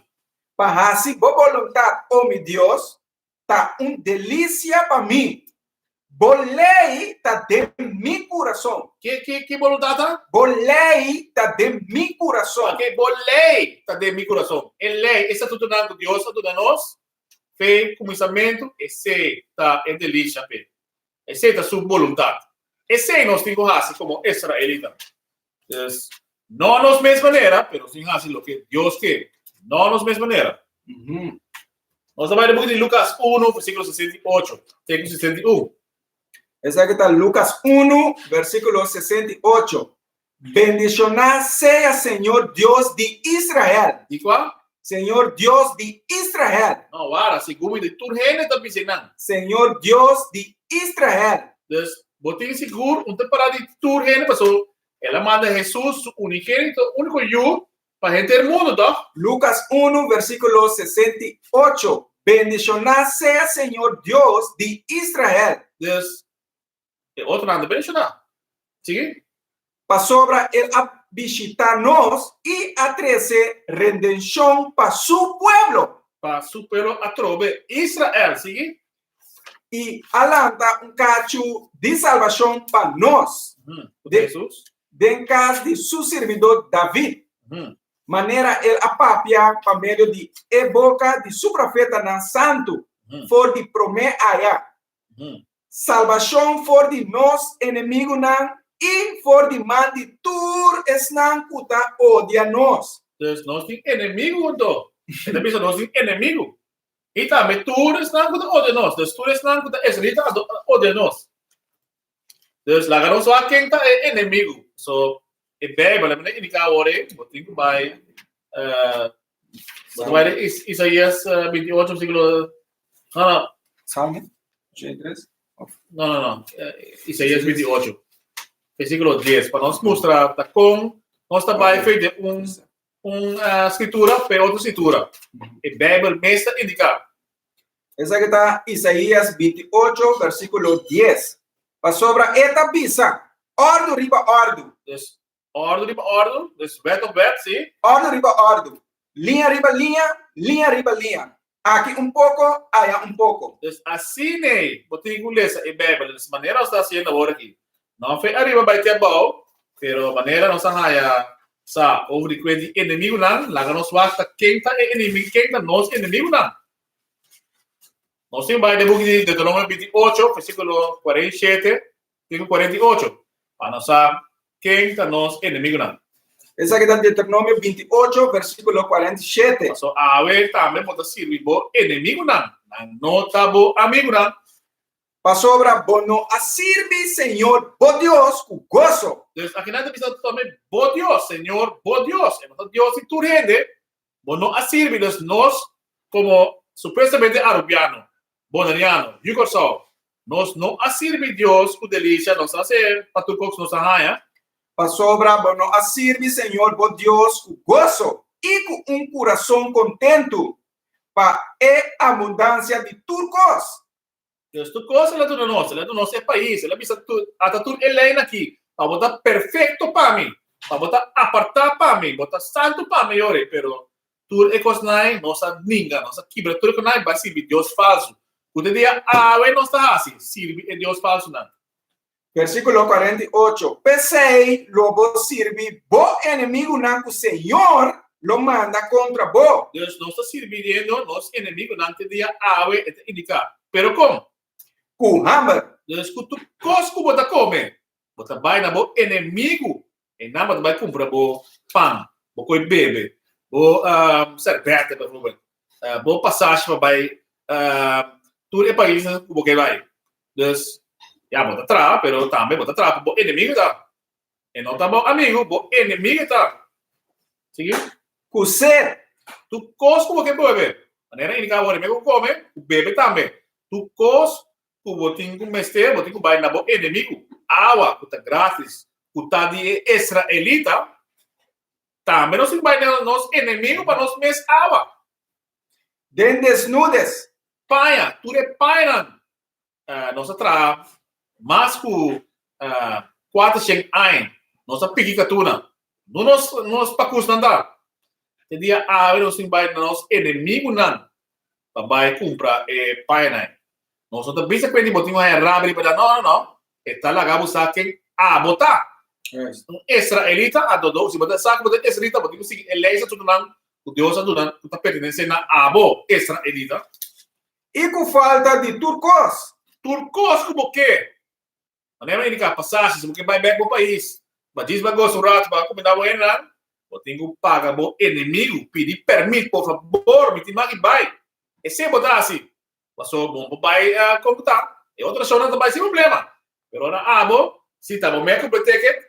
Pa hasi bo boluntat, o mi Dios, ta un delisia pa mi. Bo lei ta den mi kurason. Ki, ki, ki boluntat ta? Bo lei ta den mi kurason. Ok, bo lei ta den mi kurason. E lei, e statutonan ku Dios a duna nos, fe kuminsamentu, esei ta e delisia p'e. Esei ta su boluntat. Esei nos tin ku hasi komo israelita. Dus, no nos mes manera, pero nos tin hasi loke Dios ke. No nos mes manera. Nos ta bai den buki di Lucas 1, versíkulo 68 te ku 61. Esaki ta Lucas 1, versíkulo 68. Bendishoná sea Señor Dios di Israel. Di kua? Señor Dios di Israel. No, wara, segun mi di tur hende ta bisa nan. Señor Dios di Israel. Dus, bo tin sigur un ta pará di tur hende paso el a manda Hesus, su unigénito, úniko Yu, pa henter mundu, tòg? Lucas 1, versíkulo 68. Bendishoná sea Señor Dios di Israel. Dus, E otronan ta bendishoná. Sigui. Pasobra el a bishitá nos i a trese redenshon pa su pueblo. Pa su pueblo atrobe, Israel. Sigui. I a lanta un kachu di salbashon pa nos. De Hesus. Den kas di su sirbidó David. Manera el a papia pa medio di e boka di su profetanan santu for di promé aya. Salbashon for di nos enemigunan i for di man di tur esnan ku ta odia nos. Dus nos tin enemigu anto. E ta bisa nos tin enemigu. I tambe tur esnan ku ta odia nos. Dus tur esnan ku ta israelita anto ta odia nos. Dus laga nos wak ken ta e enemigu. So e Bijbel a manda indiká awor ei, bo tin ku bai bo ta bai den Isaías 28 versíkulo no no. Salmo 83? No no no, Isaías 28 versíkulo 10 pa nos mustra ta kon nos ta bai fe den un un skritura pa e otro skritura. E Bijbel mes ta indiká. Esaki ta Isaías 28 versíkulo 10. Pasobra e ta bisa, Òrdu riba òrdu. Dus, òrdu riba òrdu, dus wet op wet, sí. Òrdu riba òrdu, liña riba liña, liña riba liña, aki un poko, aya un poko. Dus asin'ei bo tin ku lesa e Beibel, dus manera nos ta hasiendo awor aki. No fe ariba bai te abou, pero manera nos a haña. Sa over di kue di enemigunan, laga nos wak ta ken ta e enemigu, ken ta nos enemigunan. Nos tin bai den buki di Deuteronomio 28, versíkulo 47 te ku 48, pa nos sa ken ta nos enemigunan. Esaki ta Deuteronomio 28, versíkulo 47. Paso awe tambe bo ta sirbi bo enemigunan, nan no ta bo amigunan. Pasobra bo no a sirbi Señor bo Dios ku goso. Dus akinan ta bisa tambe bo Dios, Señor bo Dios. E no ta Dios di tur hende. Bo no a sirbi. Dus nos komo supuestamente Arubiano, Boneriano, yu Kòrsou, nos no a sirbi Dios ku delisia, nos a hasi pa tur kos ku nos a haña. Pasobra bo no a sirbi Señor bo Dios ku goso i ku un kurason kontentu pa e abundansia di tur kos. Dios tur kos el a duna nos, el a duna nos e pais, el a bisa tur, ata tur e leinan aki, pa bo ta perfekto pa mi, pa bo ta apartá pa mi, bo ta santu pa mi, yori, pero tur e kosnan ei nos a ninga, nos a kibra tur e kosnan ei bai sirbi dios falsu. Ku te dia awe nos ta hasi? Sirbi e dios falsunan. Versíkulo 48, P'esei lo bo sirbi bo enemigunan ku Señor lo manda kontra bo. Dus nos ta sirbiendo nos enemigunan te dia awe, e ta indiká. Pero kon? Ku hamber. Dus ku tur kos ku bo ta kome, bo ta bai na bo enemigu, einan bo ta bai kumpra bo pan, bo koe bebe, bo sèrbète bijvoorbeeld, bo pasashi pa bai tur e paisnan ku bo ke bai. Dus, ya, bo ta traha, pero tambe bo ta traha pa bo enemigo ta. E no ta bo amigo, bo enemigo ta. Sigui. Ku sed. Tur kos ku bo ke bebe, manera indiká awor, e ku kome, ku bebe tambe. Tur kos ku bo tin ku mester, bo tin ku bai na bo enemigo. Awa ku ta gratis, ku ta di e israelita, tambe nos tin ku bai na nos enemigo pa nos mes awa. Den desnudes. Paña, tur e pañanan nos a traha mas ku 400 aña. Nos a piki katuna. No nos nos pakusnan ta. Te dia awe nos tin bai na nos enemigunan pa bai kumpra e pañanan. Nos no ta bisa ku bo tin un haña rabia riba nan. No, no, no. E ta laga bo sa ken abo ta. Un israelita a dodo. Si bo ta sa ku bo ta israelita, bo tin ku sigui e lei statutonan ku Dios a duna ku ta pertenesé na abo, israelita. I ku falta di tur kos. Tur kos ku bo ke. Manera mi a indiká pasashi, si bo ke bai bèk bo pais, ba djis bai gosa un ratu pa kuminda bo hendenan, bo tin ku paga bo enemigu, pidi pèrmit, por fabor, mi tin mag di bai. Esei bo ta hasi. Paso bo no por bai kon ku ta. E otro nashonnan ta bai sin problema. Pero ora abo, si ta bo mes kumpra ticket,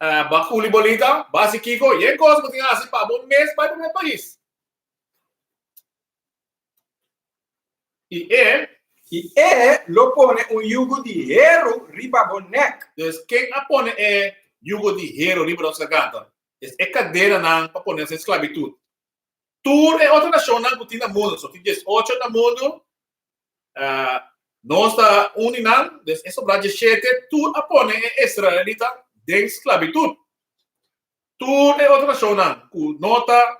bo a kuli bolita, bo a hasi kiko, yen kos bo tin hasi pa bo mes bai pa bo pais. I e. I e lo pone un yugo di heru riba bo nek. Dus ken a pone e yugo di heru riba nos garganta? Es e kadenanan pa pone nos den sklabitut. Tur e otro nashonnan ku tin na mundu, so tin 18 na mundu, nos ta un di nan, dus e sobrá 17, tur a pone e israelita den sklabitut. Tur e otro nashonnan ku no ta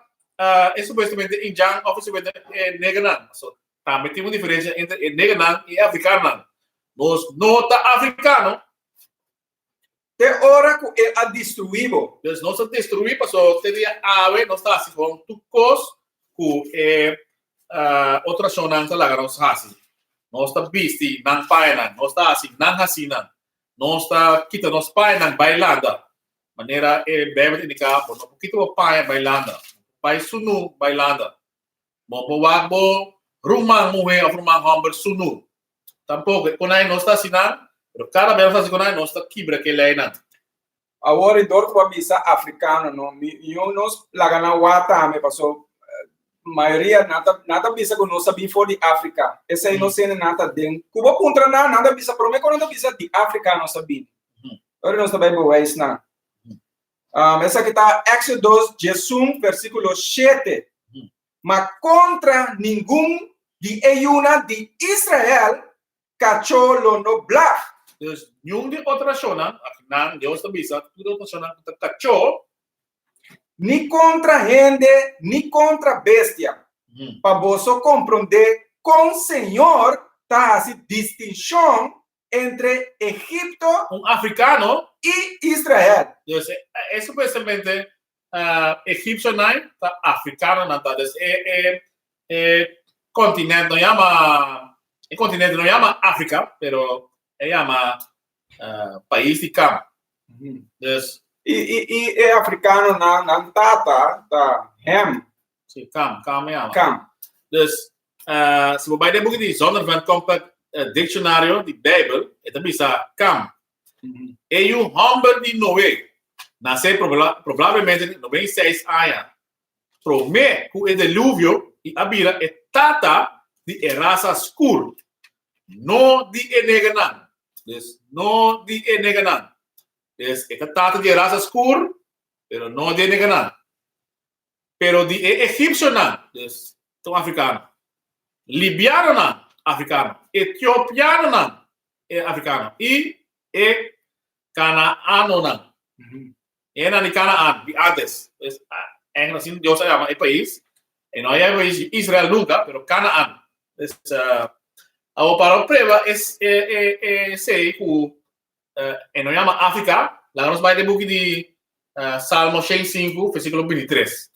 e supuestamente indjan òf e supuestamente e negernan, so tambe tin un diferensia entre e negernan i e afrikanonan. Nos no ta afrikano. Te ora ku el a destruí bo. Dus nos a destruí pasobra te dia awe nos ta hasi gewoon tur kos ku e otro nashonnan ta laga nos hasi. Nos ta bisti nan pañanan, nos ta hasi nan hasinan, nos ta kita nos pañanan bai landa. Manera e Bijbel ta indiká, bo no por kita bo paña bai landa, bo por bai sunú bai landa. Bo por wak bo ruman muhé òf ruman hòmber sunú. Tampoko e konai nos ta hasi nan, pero kada bes nos ta hasi konai nos ta kibra ke leinan. Awor e dor ku bo a bisa afrikano no, mi yo nos laga nan wak tambe paso mayoria nan ta nan ta bisa ku nos a bin for di Afrika. Esei no sende nan ta den ku bo puntra nan, nan ta bisa prome ku nan ta bisa di Afrika nos a bini. Ora nos ta bai bewijs nan. Esaki ta Éxodo 11 versíkulo 7. Ma kontra ningun di e yunan di Israel kachó lo no blaf. Dus niun di otro nashonnan, aki nan Dios ta bisa tur e otro nashonnan ku ta kachó. Ni kontra hende ni kontra bestia, pa boso komprondé kon Señor ta hasi distinshon entre Egipto Un afrikano i Israel. Dus e supuestamente. Egipcionan ta africanonan ta. Dus e e e continent no yama e continente no yama Africa, pero e yama pais di Cam. Dus I i i e africanonan nan tata ta Hem. Si, Cam, Cam e yama. Cam. Dus si bo bai den buki di Zondervan Compact Dictionario di Bijbel, e ta bisa Cam. E yu hòmber di Noé nasé probablemente 96 aña promé ku e deluvio i a bira e tata di e rasa skur, no di e negernan. Dus, no di e negernan. Dus, e ta tata di e rasa skur, pero no di e negernan. Pero di e egipcionan, dus ta un africano, libianonan, africano, etiopianonan, e africano, y e canaanonan. E nan di Canaan, di antes. Dus, eigenlijk asina Dios a yama e pais. E no a yama e pais Israel nunca, pero Canaan. Dus, awor para prueba es, e, e, e, esey cu E no yama Afrika. Laga nos bai den buki di Salmo 105, versíkulo 23.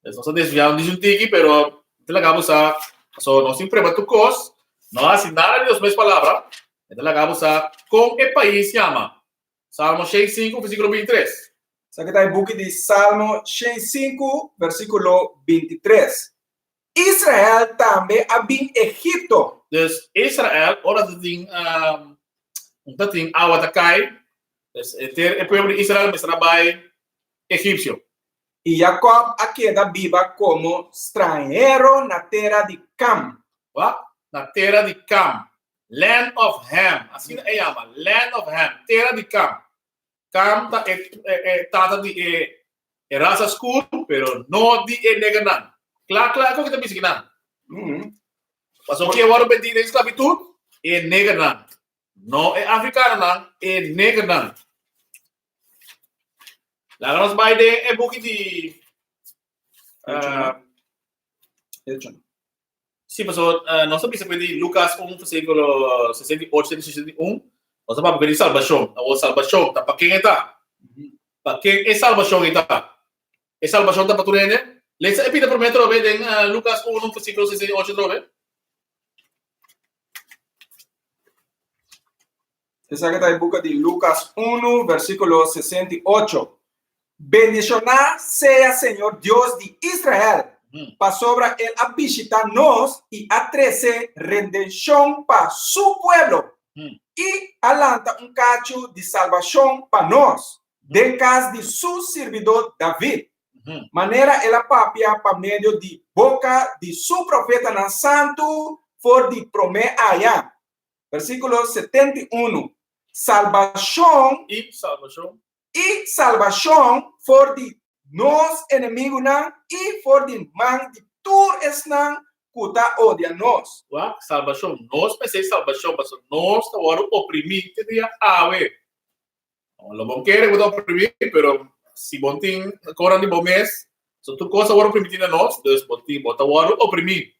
Nos a desviá un un tiki, pero te laga bo sa, so nos tin prueba tur kos, no hasi nada di nos mes palabra, e ta laga bo sa kon e pais yama. Salmo 105, versíkulo 23. Esaki ta e buki di Salmo 105, versíkulo 23. Israel tambe a bin Egipto. Dus Israel, ora ta tin um, ta tin awa ta kai, dus e pueblo di Israel mester a bai Egipcio. I Jacob a keda biba komo stranhero na tera di Kam. Wa? Na tera di Kam. Land of Ham. Asina e yama, Land of Ham, tera di Kam. Kam ta e, e, e tata di e, e rasa skur, pero no di e negernan. Kla, kla, kon ki ta bisa kinan? Pasobra ke wòrdu bendí den sklabitut? E negernan. No e afrikanonan, e negernan. Laga nos bai den e buki di uh, Echonan. Sí, pasobra nos a bisa ku di Lukas 1 versíkulo 68 te 61, nos a papia ku di salbashon. Awor salbashon ta pa ken e ta? Pa ken e salbashon e ta? E salbashon ta pa tur hende? Lesa e pida promé atrobe den Lukas 1 versíkulo 68 atrobe. Esaki ta e buka di Lukas 1 versíkulo 68. Bendishoná sea Señor Dios di Israel, pasobra el a bishitá nos i a trese redenshon pa su pueblo, i a lanta un kachu di salbashon pa nos den kas di su sirbidó David, manera el a papia pa medio di boka di su profetanan santu for di promé aya. Versíkulo 71, Salbashon. I salbashon. I salbashon for di nos enemigunan i for di man di tur esnan ku ta odia nos. Wak, salbashon. Nos mester salbashon pasobra nos ta wòrdu oprimí te dia awe. Lo bo kere ku ta oprimí, pero si bo tin koran di bo mes, so tur kos a wòrdu permití na nos, dus bo tin, bo ta wòrdu oprimí.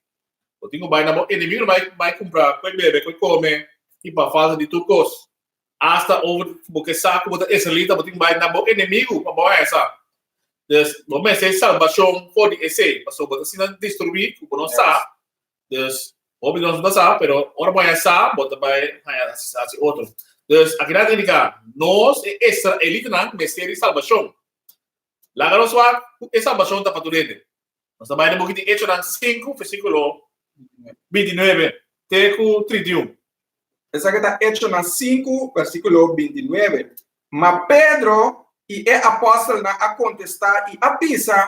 Bo tin ku bai na bo enemigu bai bai kumpra koi bebe, koi kome, i pa falta di tur kos. Asta over bo ke sa ku bo ta israelita, bo tin ku bai na bo enemigu pa bo haña sa. Dus bo mester salbashon for di esei, pasobra bo ta asina destruí ku bo no sa. Dus hopi di nos no ta sa, pero ora bo haña sa, bo ta bai haña hasi otro. Dus akinan ta indiká, nos e israelitanan mester di salbashon. Laga nos wak ku e salbashon ta pa tur hende. Nos ta bai den buki di Echonan 5, versíkulo 29 te ku 31. Esaki ta Echonan 5, versíkulo 29. Ma Pedro i e apòstelnan a kontestá i a bisa,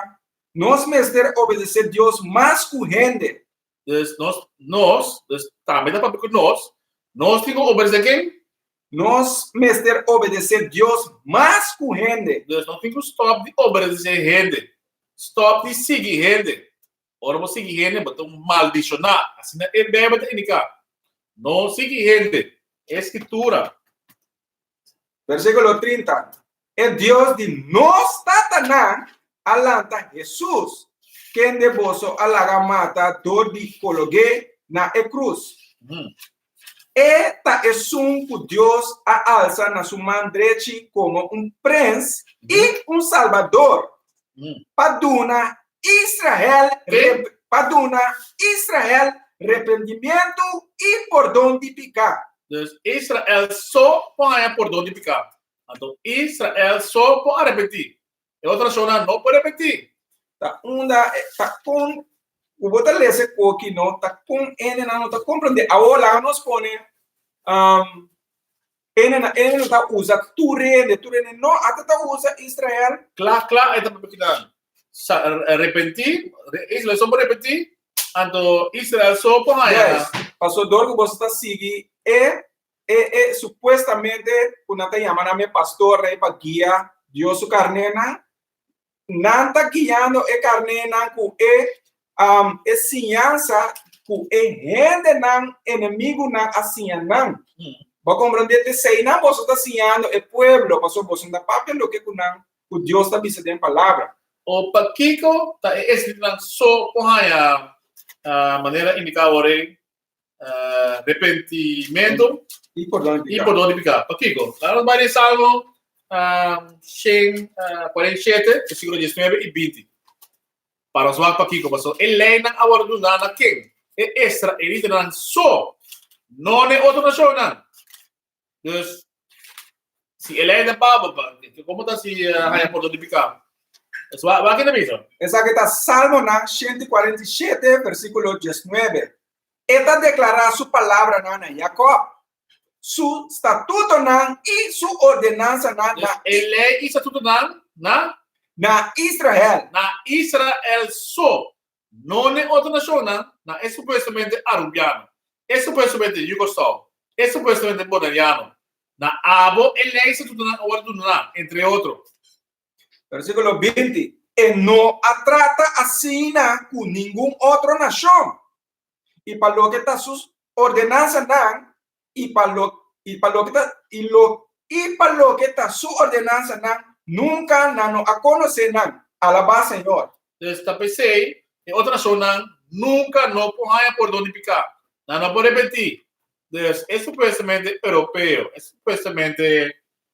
Nos mester obedesé Dios mas ku hende. Dus nos, nos, dus tambe ta papia ku nos, nos tin ku obedesé ken? Nos mester obedesé Dios mas ku hende. Dus nos tin ku stòp di obedesé hende. Stòp di sigui hende. Ora bo sigui hende, bo ta un maldishoná. Asina e Bijbel ta indiká. No sigui hende. E Skritura. Versíkulo 30, E Dios di nos tatanan a lanta Hesus, kende boso a laga mata dor di kolog'é na e krus. E ta esun ku Dios a alsa na su man drechi komo un prens i un salbador, pa duna Israel pa duna Israel repentimiento i pordon di piká. Dus Israel so por haña pordon di piká. Anto Israel so por arepentí. E otro nashonnan no por arepentí. Ta unda ta kon ku bo ta lesa e koki no ta kon hendenan no ta komprendé. Awor laga nos pone hendenan hende ta usa tur hende tur hende no ata ta usa Israel. Kla kla e ta papia kinan. Sa arepentí Israel so por arepentí anto Israel so por haña. Yes paso dor ku boso ta sigui e E e supuestamente ku nan ta yama nan e pastor rei pa guia Dios su karnénan, nan ta guiando e karnénan ku e um, e siñansa ku e hendenan enemigunan a siña nan. Bo a komprondé? T'eseinan boso ta siñando e pueblo, pasobra boso no ta papia loke ku nan ku Dios ta bisa den palabra. O pakiko ta e escritunan so por haña manera indiká awor ei Arrepentimento i pordon di i pordon di piká. Pakiko? Laga nos bai den Salmo 147, versíkulo 19 i 20. Pa nos wak pakiko, pasobra e leinan a wòrdu duná na ken? E israelitanan so, no na e otro nashonnan. Dus, si e lei ta pa bo, komo ta si haña pordon di piká? Dus, wak ke ta bisa. Esaki ta Salmonan 147, versíkulo 19. E ta deklará su palabranan na Jakòb, su statutonan i su ordenansanan na. Dus, e lei i statutonan na? Na Israel. Na Israel so. No n'e otro nashonnan, na e supuestamente Arubiano, e supuestamente Yugoslav, e supuestamente Boneriano. Na abo e lei statutonan a wòrdu duná, entre otro. Versíkulo 20, E no a trata asina ku ningun otro nashon, i pa loke ta su ordenansanan, i pa lo i pa loke ta i lo i pa loke ta su ordenansanan, nunka nan no a konosé nan. Alabá Señor. Dus ta p'esei e otro nashonnan nunka no por haña pordon di piká. Nan no por repentí. Dus e supuestamente europeo, e supuestamente.